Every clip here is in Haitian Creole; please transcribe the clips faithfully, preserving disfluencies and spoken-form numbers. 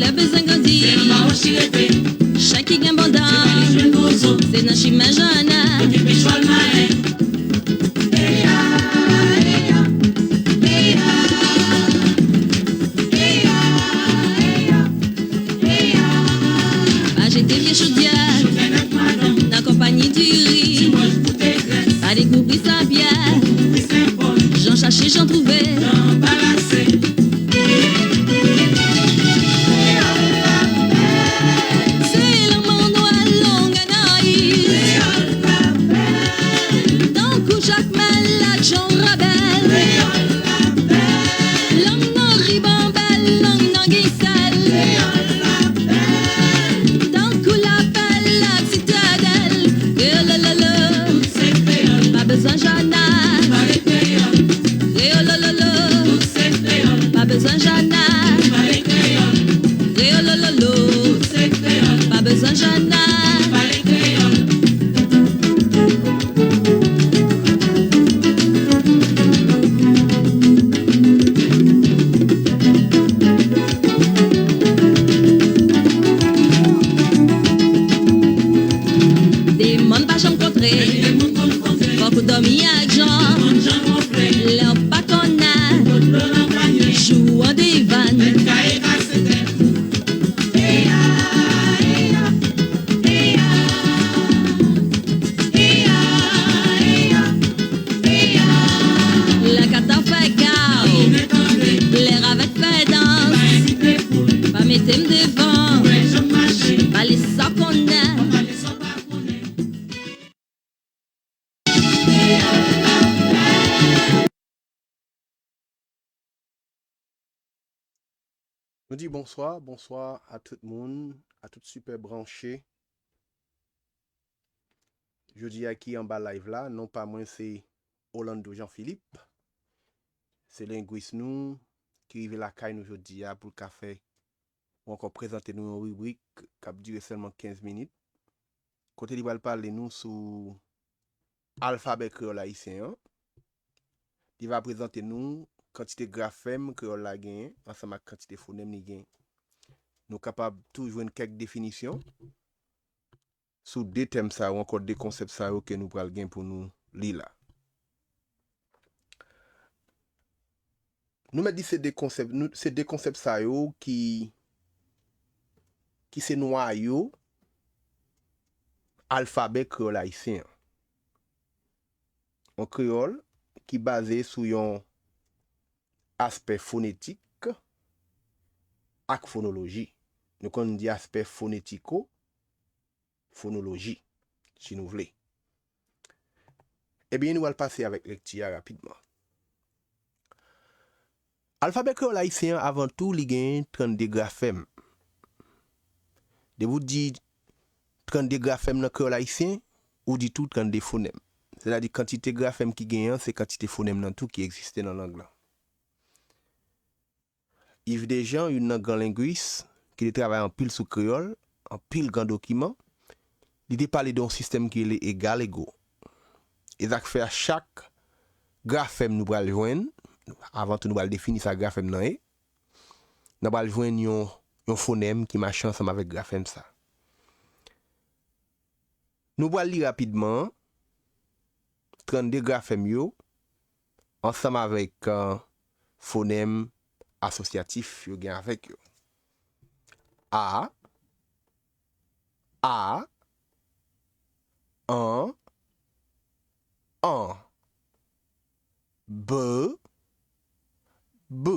Lè bezwen grandi, se nan mawochi rete. Chen ki gen bon dan, se pa li jwenn bozo, se nan chimen Jana. Ki pi chwal malen. Eya, eya, eya, eya, eya, eya. Pa jete vye chodyè nan konpayi diri. Pa dekouvri sa byè. Jan chache, jan twouve. Se lanmò nwè long anayis. Tankou Jakmèl ak Jan Rabèl. Lang nan ribanbèl, lang nan gen sèl. Tankou lapèl ak sitadèl. Kreyòl lololo, pa bezwen Jana. Kreyòl lololo, pa bezwen Jana. Kreyòl lololo, pa bezwen Jana. Demann pa janm kontre. Fòk ou dòmi ak Jan. Lè w pa konnen, jou an devann. Lè kata fè gaw, lè ravèt fè dans, pa mete m devan, pale sa w konnen. Nou di bonswa, bonswa a tout moun, a tout sipè branche. Jodi a ki anba live la, non pa mwen se Orlando Jean Philippe. Se lengwis nou ki rive lakay nou jodi a pou l ka fè ou ankò prezante nou yon ribrik k ap dire sèlman kenz minit. Kote li pral pale nou sou alfabè kreyòl ayisyen an. Li va prezante nou kantite grafèm kreyòl la genyen ansanm ak kantite fonèm li genyen. Nou kapab tou jwenn kèk definisyon sou de tèm sa yo, ankò de konsèp sa yo ke nou pral gen pou nou li la. Nou mèt di se de konsèp, nou, se de konsèp sa yo ki, ki se nwayo alfabè kreyòl ayisyen an. Yon kreyòl ki baze sou yon aspè fonetik ak fonoloji. Nou konn di aspè fonetiko fonoloji, si nou vle. Ebyen, nou al pase avèk lekti a rapidman. Alfabè kreyòl ayisyen an, avan tou, li gen trannde grafèm. Depi w di trannde grafèm nan kreyòl ayisyen, ou di tou trannde fonèm. Sètadi kantite grafèm ki genyen an, se kantite fonèm nan tou ki egziste nan lang lan. Yves Dejean, youn nan gran lengwis, ki te travay anpil sou kreyòl, anpil gran dokiman, li te pale de yon sistèm ki rele egal ego. E sa k fè a chak grafèm nou pral jwenn, avan tou nou pral defini sa grafèm nan ye, nou pral jwenn yon, yon fonèm ki mache ansanm avèk grafèm sa. Nou pral li rapidman trannde grafèm yo ansanm avèk, euh, fonèm asosyatif yo gen avèk yo. A, a, an, an. B, b.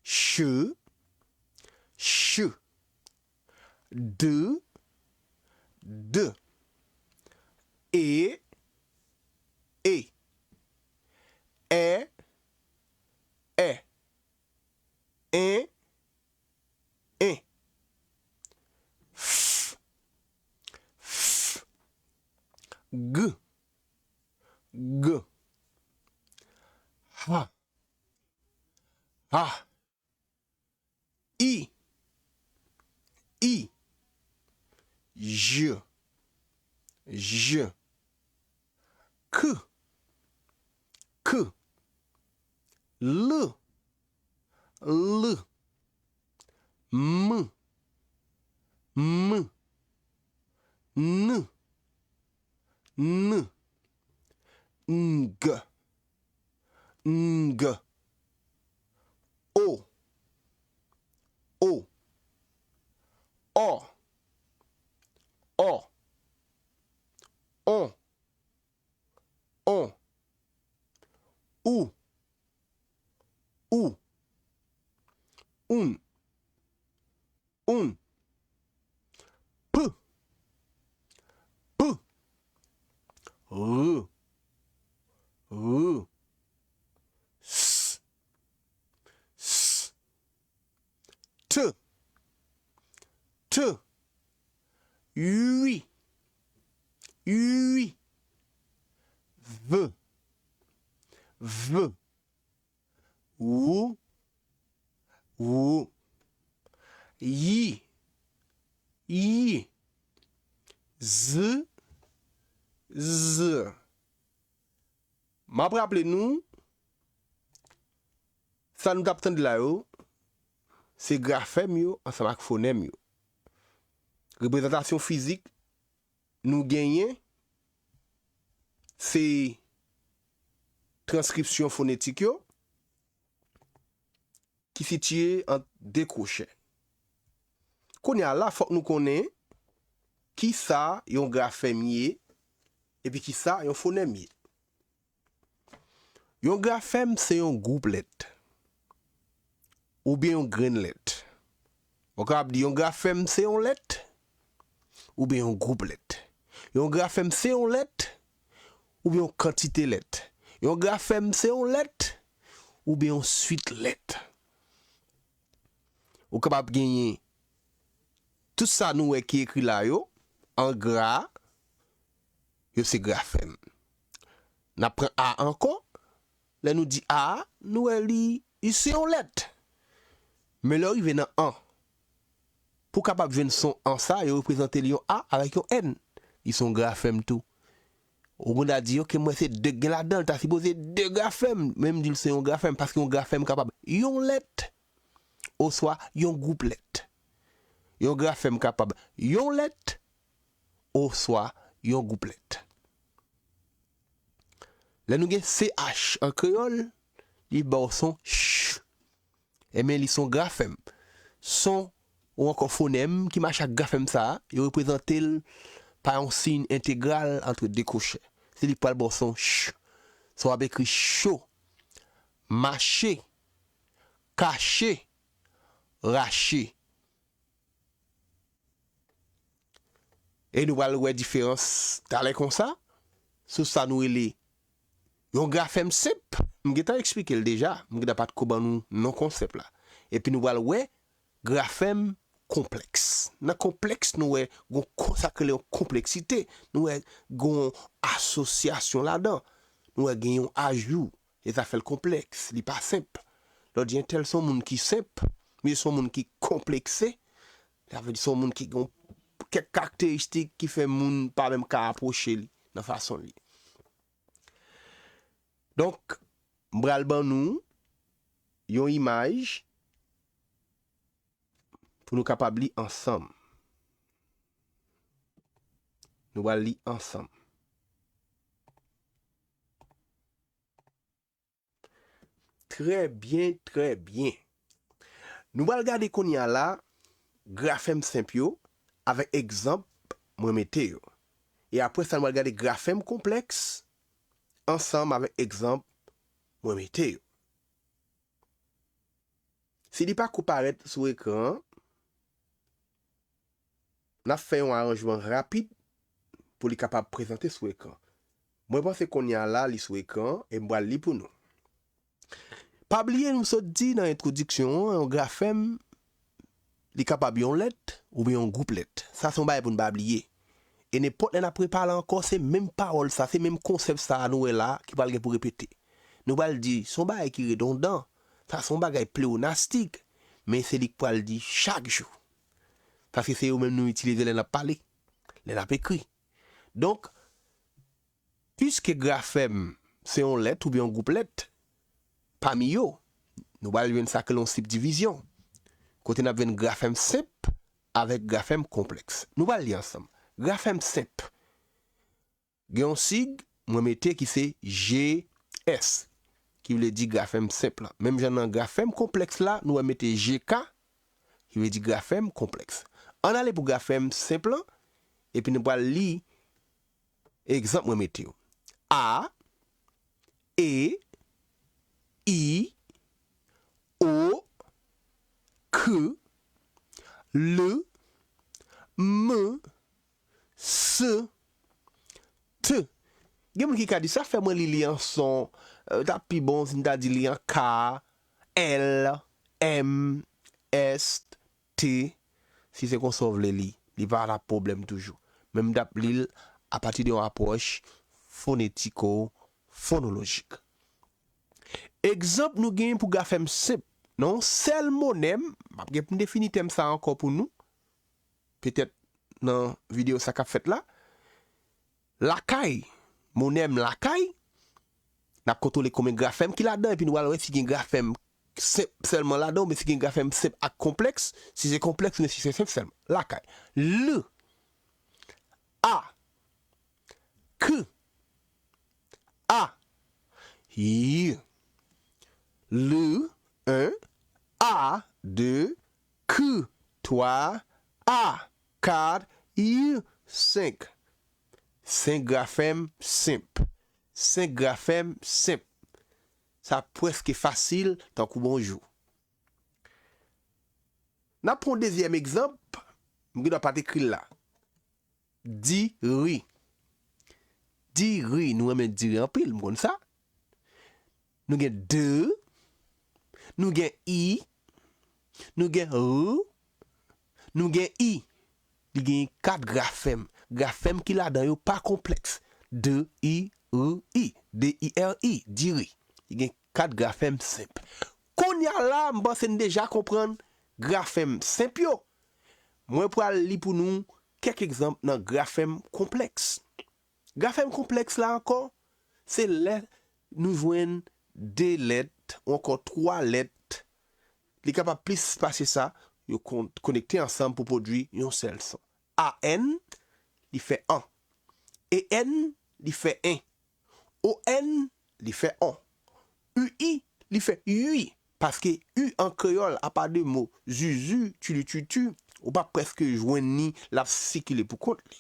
Ch, ch. D, d. E, e. È, è. En, en. F, f. G, g. H, h. I, i. J, j. K, k. L, l. M, m, n, n, ng, ng, o, o, ò, ò, on, on, ou, ou, oun, oun, p, p, r, r, s, s, t, t, ui, ui, v, v, w, w, y, y, z, z. M ap raple nou, sa nou t ap tande la yo, se grafèm yo ansanm ak fonèm yo. Reprezantasyon fizik nou genyen, se transkripsyon fonetik yo ki sitiye ant de kwochè. Kounye a la, fòk nou konnen kisa yon grafèm ye, epi kisa yon fonèm ye. Yon grafèm se yon gwoup lèt, oubyen yon grenn lèt. Ou kapab di yon grafèm se yon lèt, oubyen yon gwoup lèt. Yon grafèm se yon lèt, oubyen yon kantite lèt. Yon grafèm se yon lèt, oubyen yon swit lèt. Ou kapab genyen tout sa nou wè ki ekri la yo, an gra, yo se grafèm. N ap pran a ankò, lè nou di a, nou wè li, li se yon lèt. Men lè w rive nan an, pou w kapab jwenn son an sa, yo reprezante l yon a avèk yon n. Li se yon grafèm tou. Ou konn ta di, oke, m wè se de k gen ladan l, ta sipoze de grafèm, men m di l se yon grafèm, paske yon grafèm kapab yon lèt, oswa yon gwoup lèt. Yon grafèm kapab yon lèt, oswa yon gwoup lèt. Lè nou gen C H an kreyòl, li ba w son ch. Ebyen, li se yon grafèm. Son ou ankò fonèm ki mache ak grafèm sa a, yo reprezante l pa yon siy entegral ant de kwochè. Se li k pral ba w son ch. Sa w ap ekri cho, mache, kache, rache. E nou pral wè diferans talè konsa, sou sa nou rele yon grafèm senp. M gentan eksplike l deja, m gentan pa t ko ban nou non konsèp la. Epi nou pral wè grafèm konplèks. Nan konplèks, nou wè gon ko-, sa k rele yon konplèksite, nou wè gon asosyasyon ladan, nou wè gen yon ajou. E sa fè l konplèks, li pa senp. Lè w di entèl se yon moun ki senp, men se yon moun ki konplekse, sa vle di se yon moun ki gen kèk karakteristik ki fè moun pa menm ka apwoche li nan fason l ye. Donk, m pral ban nou yon imaj pou nou kapab li ansanm. Nou pral li ansanm. Trè byen, trè byen. Nou pral gade kounye a la grafèm senp yo avèk egzanp mwen mete yo. E apre sa, nou pral gade grafèm konplèks ansanm avèk egzanp mwen mete yo. Si li pa ko parèt sou ekran an, n ap fè yon aranjman rapid pou li kapab prezante sou ekran. Mwen panse kounye a la li sou ekran e m pral li pou nou. Pa bliye nou sot di nan entwodiksyon an, yon grafèm, li kapab yon lèt oubyen yon gwoup lèt. Sa se yon bagay pou n pa bliye. E nenpòt lè n ap repale ankò, se menm pawòl sa, se menm konsèp sa a nou wè la ki pral gen pou repete. Nou pral di, se yon bagay ki redondan, sa se yon bagay plewonastik, men se li k pral di chak jou. Paske se yo menm nou itilize lè n ap pale, lè n ap ekri. Donk, piske grafèm se yon lèt oubyen yon gwoup lèt, pami yo, nou pral jwenn sa k rele yon sibdivizyon. Kote n ap jwenn grafèm senp avèk grafèm konplèks. Nou pral li ansanm. Grafèm senp. Gen yon sig mwen mete ki se G S, ki vle di grafèm senp lan. Menm jan nan grafèm konplèks la, nou wè mete G K, ki vle di grafèm konplèks. Ann ale pou grafèm senp lan, epi nou pral li egzanp mwen mete yo. A, E, I, O, K, L, M, S, T. Gen moun ki ka di, "Sa fè mwen li li an son, eh, t ap pi bon si m ta di li an K, L, M, S, T." Si se konsa w vle li, li pa t ap pwoblèm toujou. Men m t ap li l apati de yon apwòch fonetiko-fonolojik. Egzanp nou genyen pou grafèm senp. Nan yon sèl monèm, m ap gen pou m defini tèm sa ankò pou nou. Petèt nan videyo sa k ap fèt la. Lakay, monèm lakay, n ap kontwole konbyen grafèm ki ladan, epi nou pral wè si gen grafèm senp sèlman ladan, oubyen si gen grafèm senp ak konplèks, si se konplèks, oubyen si se senp sèlman. Lakay. L, A, K, A, Y. L, en, A, de, K, twa, A, kat, Y, senk. Senk grafèm senp. Senk grafèm senp. Sa prèske fasil, tankou bonjou. N ap pran yon dezyèm egzanp, m gen dwa pa t ekri l la. Diri. Diri, nou renmen diri anpil, m konn sa. Nou gen D, nou gen I, nou gen R, nou gen I. Li gen kat grafèm. Grafèm ki ladan yo pa konplèks. D, I, R, I. D, I, R, I, diri. Li gen kat grafèm senp. Kounye a la, m panse n deja konprann grafèm senp yo. Mwen pral li pou nou kèk egzanp nan grafèm konplèks. Grafèm konplèks la ankò, se lè nou jwenn de lèt ou ankò twa lèt. Li kapab plis pase sa, yo kon-, konekte ansanm pou pwodui yon sèl son. A N, li fè an. E N, li fè en. O N, li fè on. U I, li fè ui. Paske u an kreyòl, apa de mo zuzu, tulitutu, ou p ap prèske jwenn ni, l ap sikile pou kont li.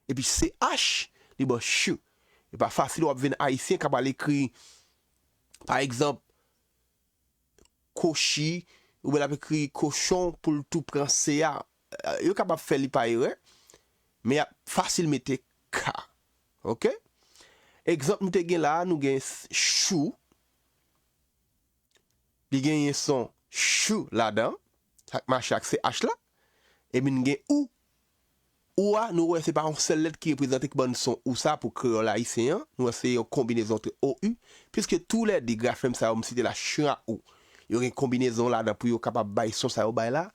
Epi C H, li ba w ch. E pa fasil w ap jwenn Ayisyen k ap al ekri, pa egzanp, kochi, oubyen l ap ekri kochon pou l tou pran C a. Yo kapab fè li pa erè, men y ap fasil mete K. Oke? Egzanp nou te gen la a, nou gen s-, chou. Li genyen son ch ladan, sa k mache ak C H la. Epi n gen ou. Ou a, nou wè se pa yon sèl lèt ki reprezante ki ban n son ou sa pou kreyòl ayisyen an. Nou wè se yon konbinezon antre O U, piske toulède grafèm sa yo m site la, ch a ou, yo gen konbinezon ladan pou yo kapab bay son sa yo bay la.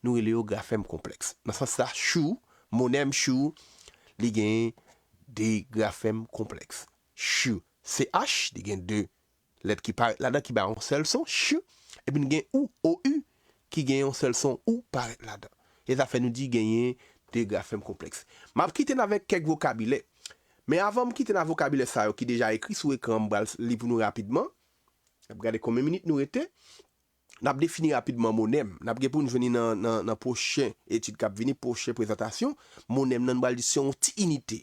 Nou rele yo grafèm konplèks. Nan sans sa, chou, monèm chou, li gen de grafèm konplèks. Ch, C H, li gen de lèt ki parèt ladan ki bay yon sèl son, ch, epi n gen ou, O U, ki gen yon sèl son, ou, parèt ladan. E sa fè nou di genyen de grafèm konplèks. M ap kite n avèk kèk vokabilè. Men avan m kite n ak vokabilè sa yo ki deja ekri sou ekran, m pral li pou nou rapidman. N ap gade konbyen minit nou rete. N ap defini rapidman monèm. N ap gen pou n jwenn li nan, nan, nan pwochen etid k ap vini, pwochen prezantasyon. Monèm nan, nou pral di se yon ti inite.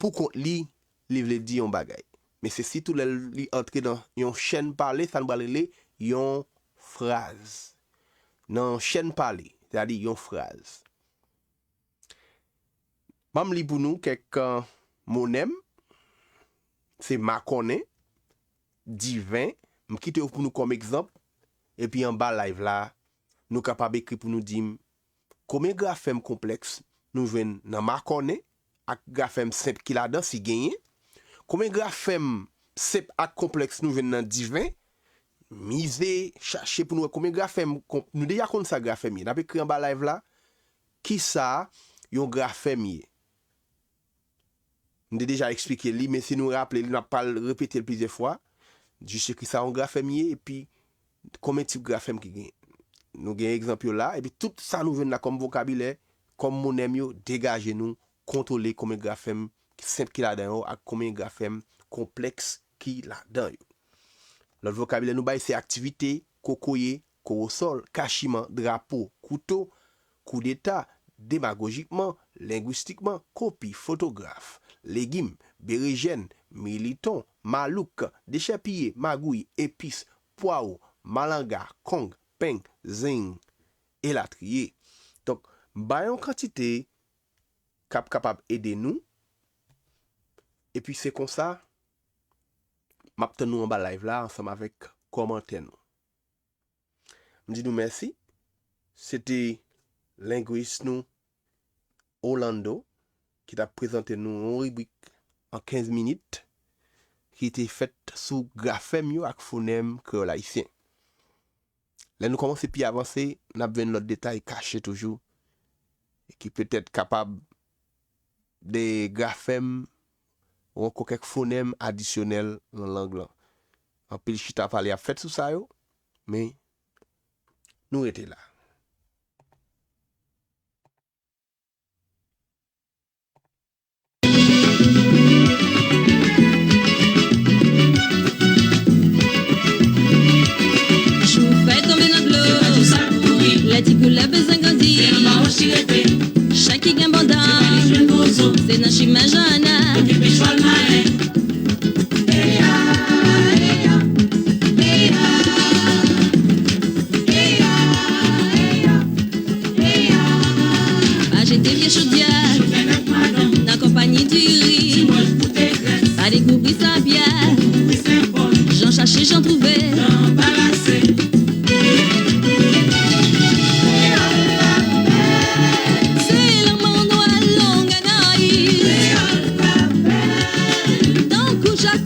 Pou kont li, li vle di yon bagay. Men se sitou lè li antre nan yon chèn pale, sa nou pral rele yon fraz. Nan yon chèn pale, sètadi yon fraz. Ban m li pou nou kèk, eh, monèm. Se makònen, diven. M kite yo pou nou kòm egzanp. Epi anba live la, nou kapab ekri pou nou di m konbyen grafèm konplèks nou jwenn nan makònen ak grafèm senp ki ladan, si genyen. Konbyen grafèm senp ak konplèks nou jwenn nan diven. Mize, chache pou nou wè konbyen grafèm konp-, nou deja konn sa grafèm ye. N ap ekri anba live la, kisa yon grafèm ye. M te deja eksplike li, men si nou raple li, n ap pral repete l plizyè fwa. Jis ekri sa yon grafèm ye, epi konbyen tip grafèm ki genyen. Nou gen egzanp yo la, epi tout sa nou jwenn la kòm vokabilè, kòm mo nèm yo, degaje nou, kontwole konbyen grafèm senp ki ladan yo ak konbyen grafèm konplèks ki ladan yo. Lòt vokabilè nou bay se aktivite, kokoye, kowosòl, kachiman, drapo, kouto, koudeta, demagojikman, lengwistikman, kopi, fotograf, legim, berejèn, militon, malouk, dechèpiye, magouy, epis, pwawo, malanga, kong, peng, zing, elatriye. Donk, m bay yon kantite k ap kapab ede nou, epi se konsa, m ap tann nou anba live la ansanm avèk kòmantè nou. M di nou mèsi. Se te lengwis nou, Orlando, ki t ap prezante nou yon ribrik an kenz minit, ki te fèt sou grafèm yo ak fonèm kreyòl ayisyen. Lè nou kòmanse pi avanse, n ap jwenn lòt detay kache toujou, e ki petèt kapab de grafèm ou ankò kèk fonèm adisyonèl nan lang lan. Anpil chita pale ap fèt sou sa yo, men nou rete la. Jou fèy tonbe nan dlo. Lè ti koulèv bezwen grandi. Chen ki gen banda. Se nan chimen Joanna. Pa jete vye choudyè. Nan konpayi diri. Pa dekouvri sa pyè. Jan chache, jan twouve. Se lanmò nwa long anay. Tankou chak